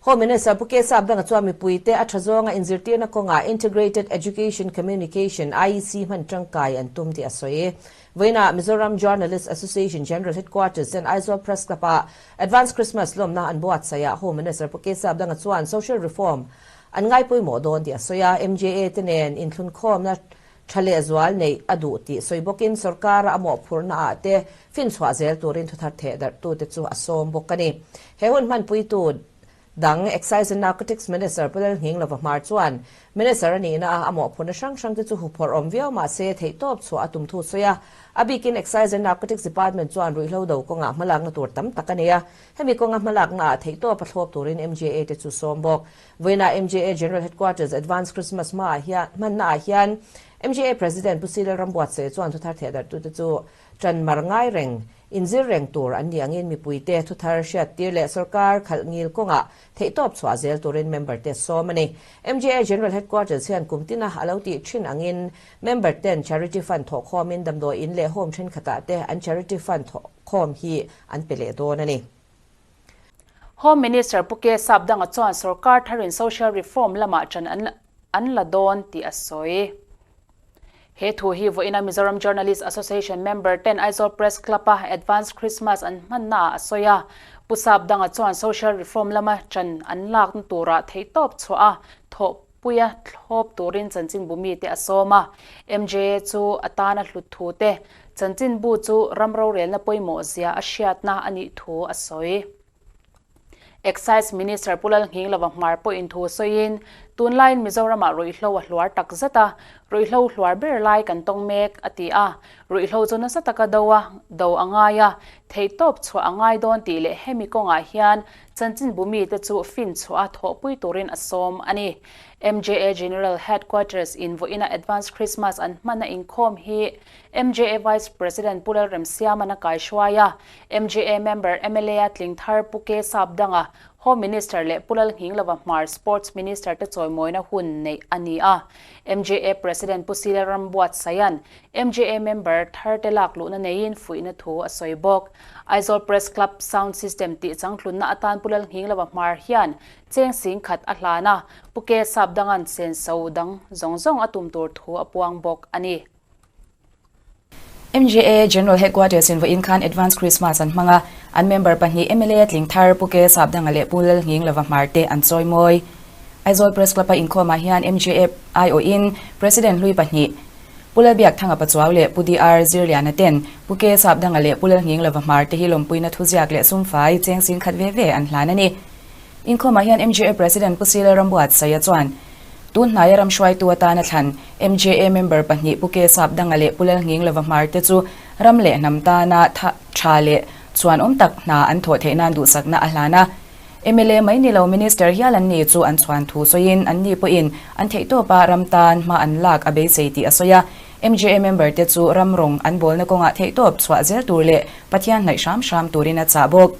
Home Minister Pu K Sapdanga chuan mipuite a tha zawnga inzirtirna kawngah Integrated Education Communication, IEC, hman tangkai an tum tih a sawi. Vawiinah Mizoram Journalist Association General Headquarters ten Aizawl Press Club-ah Advance Christmas lawmna an buatsaih ah Home Minister Pu K Sapdanga chuan social reform an ngaipawimawh dawn tih a sawi a, MJA te nen inthlunkhawmna Tha lehzual neih a duh tih sawi bawkin sorkara a mawhphurhna ah te finchhuah zel turin thuthar theh darhtute chu a sawm bawk a ni. He hun hmanpuitu dang Excise and Narcotics Minister Pu Lalnghinglova Hmar chuan Minister a nihna a a mawhphurhna hrang hrangte chu huphawrh awm viau mah se theihtawp chhuah a tum thu sawi a. A bikin Excise and Narcotics Department chuan ruihhlo do kawngah hmalakna tur tam tak a nei a, hemi kawnga hmalakna ah theihtawp a thlawp turin MJA te chu sawm bawk. Vawiinah MJA General Headquarters Advance Christmas hmaah hian hmannaah hian MJA President Pu Cyril Rambuatsaia chuan thuthar thehdarhtute chu tan mar ngai reng, inzir reng tur an nih angin mipuite thuthar hriattir leh sorkar khalh ngil kawngah theihtawp chhuah zel turin member te sawm a ni. MJA General Headquarters hian kum tina a lo tih thin angin member ten Charity Fund thawhkhawmin damdawi in leh home thenkhatah te an Charity Fund thawhkhawm hi an pe leh dawn a ni. Home Minister Pu K Sapdanga chuan sorkar tharin social reform lamah ṭan an an la dawn tih a sawi. He thu hi vawiina Mizoram Journalist Association member ten Aizawl Press Club-a Advance Christmas an hmannaah a sawi a. Pu Sapdanga chuan social reform lama ṭan an lakna turah theihtawp chhuah a thawhpuia thlawp turin chanchinbu mite a sawm a. MJA chu a tana hlut thu te, Chanchinbu chu ram rorelna pawimawh zia a hriatna a nih thu a sawi. Excise Minister Pu Lalnghinglova Hmar pawhin thu sawiin, Tunlaiin Mizoramah ruihhlo a hluar tak zet a, ruihhlo hluar ber lai kan tawng mek, a ti a. Ruihhlo chu nasa taka do a, do a ngai a, theihtawp chhuah a ngai dawn tih leh hemi kawngah hian chanchinbu mite chu finchhuah a thawhpui turin a sawm a ni. MJA General Headquarters in vawiina Advance Christmas an hmanna inkhawm hi MJA Vice President Pu Lalremsiama'n a kaihruai a, MJA member mla a tling thar Pu K Sapdanga, Home Minister leh Pu Lalnghinglova Hmar Sports Minister te chawimawina hun neih a ni a. MJA President Pu Sila Rambuatsaia'n MJA member thar te lak luhna neiin fuihna thu a sawi bawk. Aizawl Press Club Sound System tih changtlunna atan Pu Lalnghinglova Hmar hian cheng sing khat a hlan a, Pu K Sapdanga'n senso dang zawng zawng a tum tur thu a puang bawk a ni. MJA General Headquarters in vawiin khan Advance Christmas an hmang a, an member pahnih mla tling thar Pu K Sapdanga leh Pu Lalnghinglova Hmar te an chawimawi. Aizawl Press Club a inkhawmah hian MJA aiawhin President hlui pahnih Pu Lalbiakthanga Pachuau leh Pu DR Zirliana ten Pu K Sapdanga leh Pu Lalnghinglova Hmar te hi lawmpuina thuziak leh sumfai cheng sing khat ve ve an hlan a ni. Inkhawmah hian MJA President Pu Sila Rambuatsaia chuan Tun hnaia ram hruaitu atana thlan MJA member pahnih Pu K Sapdanga leh Pu Lalnghinglova Hmar te chu ram leh hnam tana tha leh chhuanawm tak hna an thawh theih nan duhsakna a hlan a. Mla mai ni lo Minister hial an ni chu an chhuan thu sawiin an ni pawhin an theihtawpa ram tan hma an lak a beisei tih a sawi a. MJA member te chu ram rawng an bawlna kawngah theihtawp chhuah zel tur leh Pathian hnaih hram hram turin a chah bawk.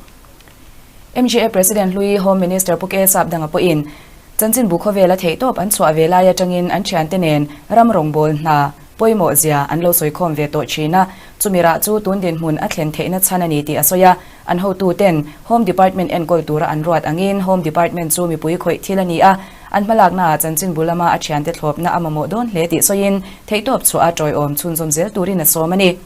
MJA President hlui Home Minister Pu K Sapdanga pawhin chanchinbu khawvela theihtawp an chhuah ve lai atangin an thiante nen ram rawngbâwl hna pawimawh zia an lo sawikhawm ve tawh thin a, chumi rah chu tun dinhmun a thlen theihna chhan a ni tih a sawi a. An hotuten Home Department enkawl tura an ruat angin Home Department chu mipui khawih thil a ni a, an hmalaknaah chanchinbu lama a thiante thlawpna a mamawh dawn hle tih sawiin theihtawp chhuah a tawiawm chhunzawm zel turin a sawm a ni.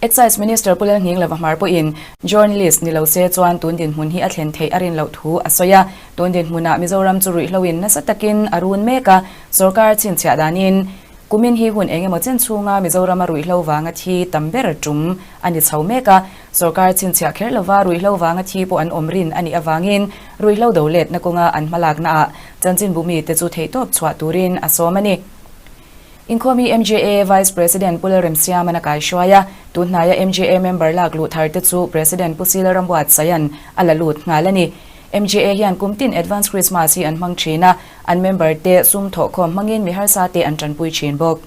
Excise Minister Pu Lalnghinglova Hmar pawhin journalist ni lo se chuan tun dinhmun hi a thlen theih a rin loh thu a sawi a. Tun dinhmunah Mizoram chu ruihhloin nasa takin a run mek a, sorkar chhinchhiah danin kumin hi hun eng emaw chen chhunga Mizorama ruihhlo vanga thi tam ber tum a ni chho mek a. Sorkar chhinchhiah kher lova ruihhlo vanga thi pawh an awm rin a nih avangin ruihhlo do letna kawnga an hmalaknaah chanchinbu mite chu theihtawp chhuah turin a sawm a ni. Inkhawmi MJA Vice President Pu Lalremsiama'n a kaihruai a, tun hnaia MJA member lak luh thar te chu President Pu Sila Rambuatsaia'n a la lut nghal a ni. MJA hian kum tin Advance Christmas hi an hmang thin a, an member te sum thawhkhawm hmangin mi harsa te an tanpui thin bawk.